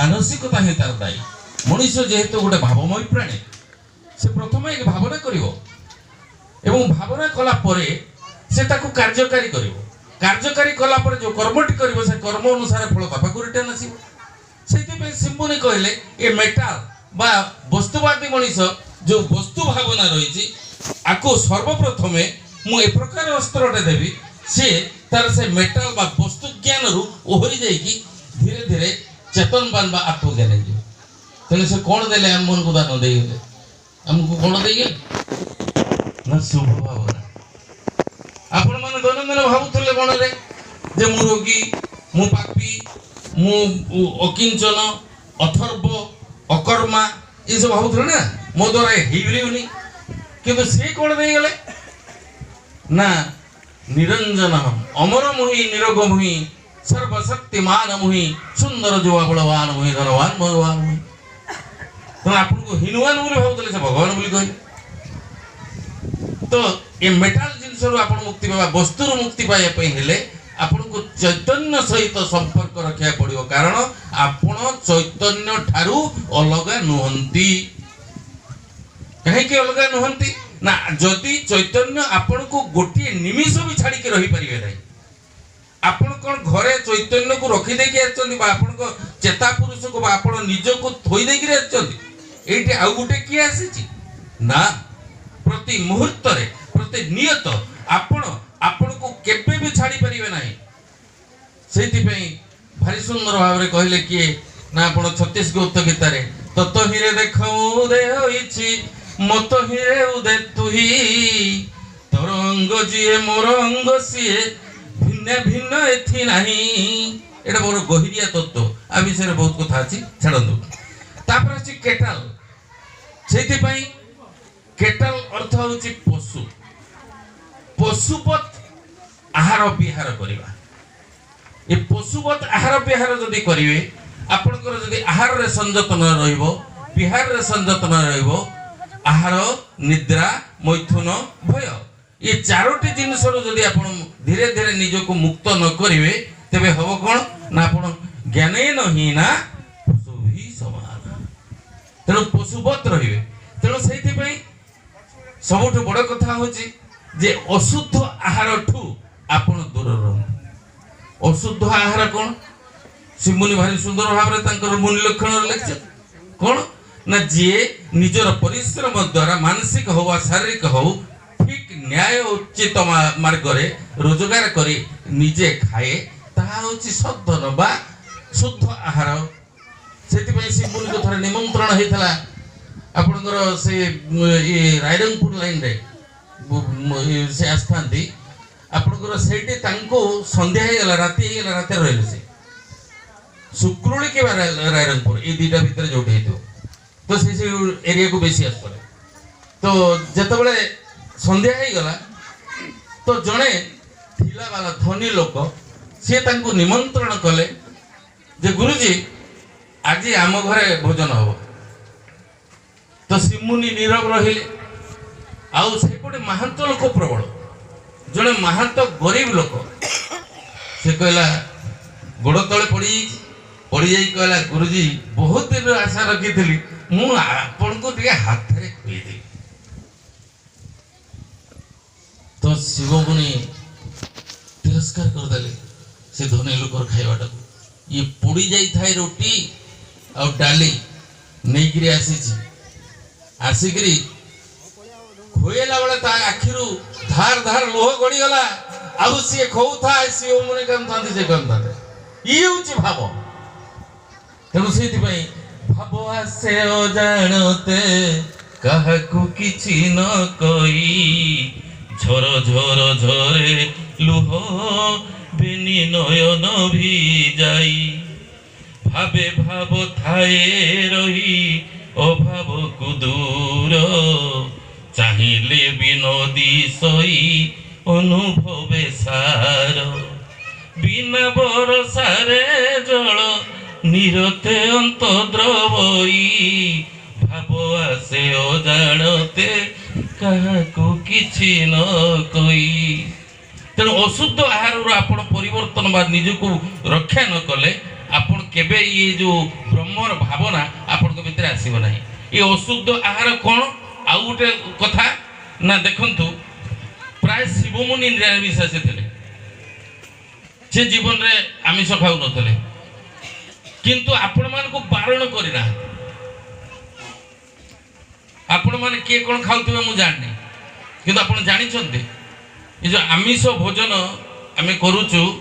ମାନସିକତା ହିଁ ତାର ଦାୟୀ। ମଣିଷ ଯେହେତୁ ଗୋଟେ ଭାବମୟ ପ୍ରାଣୀ, ସେ ପ୍ରଥମେ ଏକ ଭାବନା କରିବ ଏବଂ ଭାବନା କଲା ପରେ ସେ ତାକୁ କାର୍ଯ୍ୟକାରୀ କରିବ। କାର୍ଯ୍ୟକାରୀ କଲା ପରେ ଯେଉଁ କର୍ମଟି କରିବ, ସେ କର୍ମ ଅନୁସାରେ ଫଳ ତା ପାଖକୁ ରିଟର୍ନ ଆସିବ। ସେଇଥିପାଇଁ ଶିବମୁନି କହିଲେ, ଏ ମେଟାଲ ବା ବସ୍ତୁବାଦୀ ମଣିଷ ଯେଉଁ ବସ୍ତୁ ଭାବନା ରହିଛି, ଆକୁ ସର୍ବପ୍ରଥମେ ମୁଁ ଏ ପ୍ରକାର ଅସ୍ତ୍ରଟେ ଦେବି, ସିଏ ତାର ସେ ମେଟାଲ ବା ବସ୍ତୁ ଜ୍ଞାନରୁ ଓହରି ଯାଇକି ଧୀରେ ଧୀରେ ଚେତନବାନ ବା ଆତ୍ମଜ୍ଞାନ ହେଇଯିବ। ତେଣୁ ସେ କ'ଣ ଦେଲେ? ଆମମାନଙ୍କୁ ଦାନ ଦେଇଗଲେ। ଆମକୁ କ'ଣ ଦେଇଗଲେ ନା ଶୁଭ ଭାବନା। ଆପଣମାନେ ଦୈନନ୍ଦିନ ଭାବୁଥିଲେ ମନରେ ଯେ ମୁଁ ରୋଗୀ, ମୁଁ ପାପୀ, ମୁଁ ଅକିଞ୍ଚନ, ଅଥର୍ବ, ଅକର୍ମା, ଏସବୁ ଭାବୁଥିଲେ ନା, ମୋ ଦ୍ୱାରା ହେଇପାରିବନି। କିନ୍ତୁ ସେ କ'ଣ ଦେଇଗଲେ ନା ନିରଞ୍ଜନ ଅମର ମୁହିଁ, ନିରୋଗ ମୁହିଁ, ସର୍ବଶକ୍ତିମାନ ମୁହିଁ, ସୁନ୍ଦର ଯୁବା ବଳବାନ ମୁହିଁ, ଧନବାନ ଭଗବାନ ମୁହିଁ। ତେଣୁ ଆପଣଙ୍କୁ ହୀନବାନ ବୋଲି ଭାବୁଥିଲେ, ସେ ଭଗବାନ ବୋଲି କହିଲେ। ତ ଏ ମେଟାଲ ଜିନିଷରୁ ଆପଣ ମୁକ୍ତି ପାଇବା, ବସ୍ତୁରୁ ମୁକ୍ତି ପାଇବା ପାଇଁ ହେଲେ ଆପଣଙ୍କୁ ଚୈତନ୍ୟ ସହିତ ସମ୍ପର୍କ ରଖିବାକୁ ପଡ଼ିବ, କାରଣ ଆପଣ ଚୈତନ୍ୟ ଠାରୁ ଅଲଗା ନୁହନ୍ତି। କାହିଁକି ଅଲଗା ନୁହନ୍ତି ନା, ଯଦି ଚୈତନ୍ୟ ଆପଣଙ୍କୁ ଗୋଟିଏ ନିମିଷ ବି ଛାଡ଼ିକି ରହିପାରିବେ ନାହିଁ। ଆପଣ କ'ଣ ଘରେ ଚୈତନ୍ୟକୁ ରଖିଦେଇକି ଆସିଛନ୍ତି ବା ଆପଣଙ୍କ ଚେତା ପୁରୁଷକୁ ବା ଆପଣ ନିଜକୁ ଥୋଇ ଦେଇକିରି ଆସିଛନ୍ତି? ଏଇଠି ଆଉ ଗୋଟେ କିଏ ଆସିଛି ନା, ପ୍ରତି ମୁହୂର୍ତ୍ତରେ ପ୍ରତିନିୟତ ଆପଣ ଆପଣଙ୍କୁ କେବେ ବି ଛାଡ଼ି ପାରିବେ ନାହିଁ। ସେଇଥିପାଇଁ ଭାରି ସୁନ୍ଦର ଭାବରେ କହିଲେ କିଏ ନା ଆପଣ ଛତିଶଗୌତ ଗୀତାରେ, ତତ ହିରେ ଦେଖ ଉଦୟ ହୋଇଛି, ମତ ହିରେ ଉଦେ ତୁହି, ତୋର ଅଙ୍ଗ ଯିଏ ମୋର ଅଙ୍ଗ ସିଏ, ଭିନ୍ନ ଭିନ୍ନ ଏଥି ନାହିଁ। ଏଇଟା ମୋର ଗହିରିଆ ତତ୍ତ୍ୱ, ଆ ବିଷୟରେ ବହୁତ କଥା ଅଛି, ଛାଡ଼ନ୍ତୁ। ତାପରେ ଅଛି କେଟାଲ। ସେଇଥିପାଇଁ କେଟାଲ ଅର୍ଥ ହେଉଛି ପଶୁ, ପଶୁପତ ଆହାର ବିହାର କରିବା। ଏ ପଶୁବତ ଆହାର ବିହାର ଯଦି କରିବେ, ଆପଣଙ୍କର ଯଦି ଆହାରରେ ସଂଯତ ନ ରହିବ, ବିହାରରେ ସଂଯତ ନ ରହିବ, ଆହାର, ନିଦ୍ରା, ମୈଥୁନ, ଭୟ, ଏ ଚାରୋଟି ଜିନିଷରୁ ଯଦି ଆପଣ ଧୀରେ ଧୀରେ ନିଜକୁ ମୁକ୍ତ ନ କରିବେ, ତେବେ ହବ କ'ଣ ନା ଆପଣ ଜ୍ଞାନେନ ହୀନା ପଶୁ ହି ସମାନ। ତେଣୁ ପଶୁବତ ରହିବେ। ତେଣୁ ସେଇଥିପାଇଁ ସବୁଠୁ ବଡ଼ କଥା ହେଉଛି ଯେ ଅଶୁଦ୍ଧ ଆହାରଠୁ ଆପଣ ଦୂର ରୁହନ୍ତୁ। ଅଶୁଦ୍ଧ ଆହାର କ'ଣ? ଶିବମୁନି ଭାରି ସୁନ୍ଦର ଭାବରେ ତାଙ୍କର ମୁନି ଲକ୍ଷଣରେ ଲେଖିଛନ୍ତି କ'ଣ ନା, ଯିଏ ନିଜର ପରିଶ୍ରମ ଦ୍ୱାରା ମାନସିକ ହଉ ବା ଶାରୀରିକ ହଉ, ଠିକ ନ୍ୟାୟ ଉଚିତ ମାର୍ଗରେ ରୋଜଗାର କରି ନିଜେ ଖାଏ, ତାହା ହେଉଛି ସଦ୍ଧନ ବା ଶୁଦ୍ଧ ଆହାର। ସେଥିପାଇଁ ଶିବମୁନିକୁ ଥରେ ନିମନ୍ତ୍ରଣ ହେଇଥିଲା ଆପଣଙ୍କର ସେ ଇଏ ରାଇରଙ୍ଗପୁର ଲାଇନରେ ସେ ଆସିଥାନ୍ତି ଆପଣଙ୍କର ସେଇଠି। ତାଙ୍କୁ ସନ୍ଧ୍ୟା ହେଇଗଲା, ରାତି ହେଇଗଲା, ରାତିରେ ରହିଲେ ସେ ଶୁକ୍ରୁଳି କିମ୍ବା ରାଇରଙ୍ଗପୁର, ଏଇ ଦୁଇଟା ଭିତରେ ଯୋଉଠି ହେଇଥିବ। ତ ସେ ଏରିଆକୁ ବେଶୀ ଆସୁଥିଲେ। ତ ଯେତେବେଳେ ସନ୍ଧ୍ୟା ହେଇଗଲା, ତ ଜଣେ ଥିଲା ବାଲା ଧନୀ ଲୋକ, ସିଏ ତାଙ୍କୁ ନିମନ୍ତ୍ରଣ କଲେ ଯେ ଗୁରୁଜୀ, ଆଜି ଆମ ଘରେ ଭୋଜନ ହବ। ତ ଶିବମୁନି ନୀରବ ରହିଲେ। ଆଉ ସେପଟେ ମାହାନ୍ତ ଲୋକ ପ୍ରବଳ। ଜଣେ ମାହାନ୍ତ ଗରିବ ଲୋକ, ସେ କହିଲା, ଗୋଡ଼ ତଳେ ପଡ଼ିଯାଇଛି, ପଡ଼ିଯାଇ କହିଲା, ଗୁରୁଜୀ, ବହୁତ ଦିନରୁ ଆଶା ରଖିଥିଲି ମୁଁ ଆପଣଙ୍କୁ ଟିକେ ହାତରେ ଖୁଏଇଦେବି। ତ ଶିବମୁନି ତିରସ୍କାର କରିଦେଲେ ସେ ଧନୀ ଲୋକର ଖାଇବାଟାକୁ। ଇଏ ପୋଡ଼ି ଯାଇଥାଏ ରୁଟି ଆଉ ଡାଲି ନେଇକିରି ଆସିଛି, ଆସିକିରି ଖୁଏଇଲା ବେଳେ ତା ଆଖିରୁ ଧାର ଧାର ଲୁହ ଗଡ଼ିଗଲା। ଆଉ ସିଏ ଖୋଉଥାଏ, ଶିବମୁନି କାନ୍ଦୁଥାନ୍ତି, ସେ କାନ୍ଦୁଥାନ୍ତି। ଇଏ ହେଉଛି ଭାବ। ତେଣୁ ସେଇଥିପାଇଁ ଭାବ ଆସେ ଅଜାଣତେ, କାହାକୁ କିଛି ନ କହି, ଝର ଝର ଝରେ ଲୁହ ବେନି ନୟନ ଭିଯାଇ, ଭାବେ ଭାବ ଥାଏ ରହି ଅଭାବକୁ ଦୂର, ଚାହିଁଲେ ବି ନଦୀ ସଇ ଅନୁଭବେ ସାର, ବିନା ବରସାରେ ଜଳ ନିରତେ ଅନ୍ତଦ୍ରବଇ, ଭାବ ଆସେ ଅଜାଣତେ କାହାକୁ କିଛି ନ କହି। ତେଣୁ ଅଶୁଦ୍ଧ ଆହାରରୁ ଆପଣ ପରିବର୍ତ୍ତନ ବା ନିଜକୁ ରକ୍ଷା ନ କଲେ ଆପଣ କେବେ ଇଏ ଯେଉଁ ବ୍ରହ୍ମର ଭାବନା ଆପଣଙ୍କ ଭିତରେ ଆସିବ ନାହିଁ। ଏ ଅଶୁଦ୍ଧ ଆହାର କ'ଣ? ଆଉ ଗୋଟେ କଥା ନା, ଦେଖନ୍ତୁ, ପ୍ରାୟ ଶିବମୁନି ନିରାମିଷାସୀ ଥିଲେ। ସେ ଜୀବନରେ ଆମିଷ ଖାଉନଥିଲେ, କିନ୍ତୁ ଆପଣମାନଙ୍କୁ ବାରଣ କରିନାହାନ୍ତି। ଆପଣମାନେ କିଏ କ'ଣ ଖାଉଥିବେ ମୁଁ ଜାଣିନି, କିନ୍ତୁ ଆପଣ ଜାଣିଛନ୍ତି ଏ ଯେଉଁ ଆମିଷ ଭୋଜନ ଆମେ କରୁଛୁ।